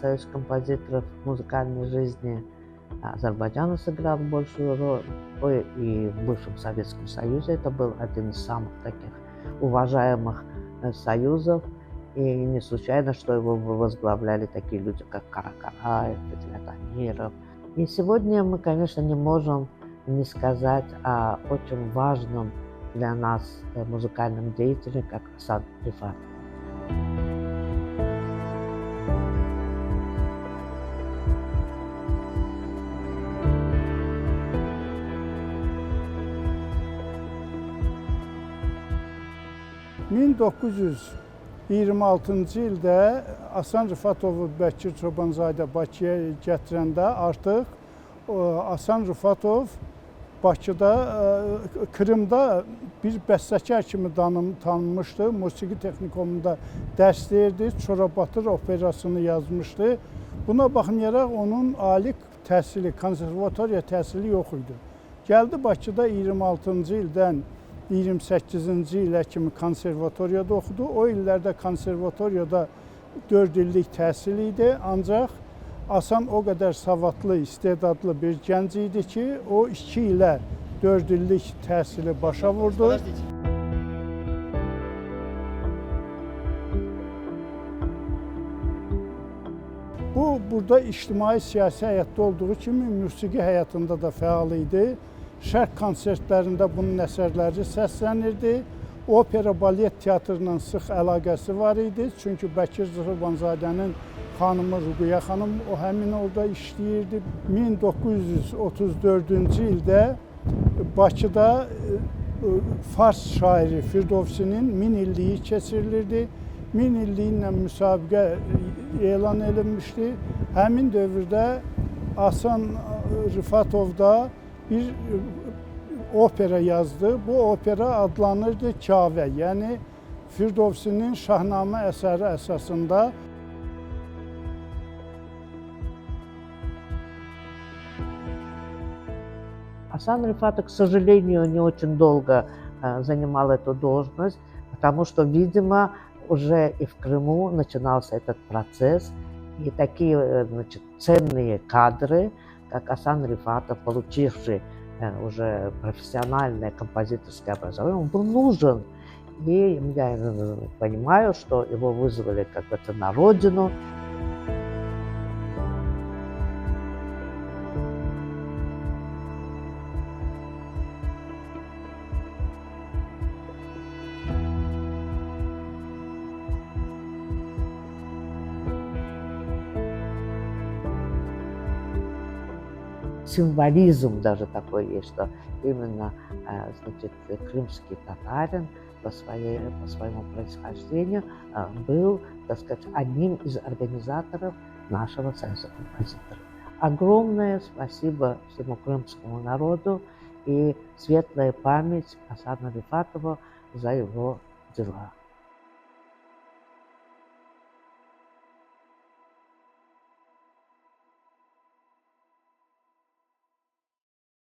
Союз композиторов музыкальной жизни Азербайджана сыграл большую роль. И в бывшем Советском Союзе это был один из самых таких уважаемых союзов. И не случайно, что его возглавляли такие люди, как Кара Караев, Федулят Амиров. И сегодня мы, конечно, не можем не сказать о очень важном для нас музыкальном деятеле, как Асан Рифатов. ...1926-cı ildə Asan Rifatovu Bəkir Çobanzadə Bakıya gətirəndə artıq Asan Rıfatov Bakıda, Krımda bir bəstəkar kimi tanınmışdı. Musiqi texnikumunda dərs deyirdi, Çora-Batır operasını yazmışdı. Buna baxmayaraq onun ali təhsili, konservatoriya təhsili yox idi. Gəldi Bakıda 26-cı ildən 28-ci ilə kimi konservatoriyada oxudu. O illərdə konservatoriyada 4 illik təhsil idi. Ancaq Asan o qədər savadlı, istedadlı bir gənc idi ki, o 2 ilə 4 illik təhsili başa vurdu. Bu, burada ictimai siyasi həyatda olduğu kimi musiqi həyatında da fəal idi. Şərq konsertlərində bunun əsərləri səslənirdi. Opera balet teatrla sıx əlaqəsi var idi. Çünki Bəkir Çobanzadənin xanımı Ruqiyyə xanım o həmin orada işləyirdi. 1934-cü ildə Bakıda Fars şairi Firdovsinin 1000 illiyi keçirilirdi. 1000 illiyi ilə müsabiqə elan edilmişdi. Həmin dövrdə Asan Rıfatov da bir opera yazdı. Bu opera adlanırdı Kavə, yəni Firdovsinin Şahnamə əsəri əsasında. Асан Рифатов, к сожалению, не очень долго занимал эту должность, потому что, видимо, уже и в Крыму начинался этот процесс, и такие, значит, ценные кадры, как Асан Рифатов, получивший уже профессиональное композиторское образование, он был нужен. И я понимаю, что его вызвали как бы на родину. Символизм даже такой есть, что именно, значит, крымский татарин по своему происхождению был, так сказать, одним из организаторов нашего Союза композиторов. Огромное спасибо всему крымскому народу и светлая память Асана Рифатова за его дела.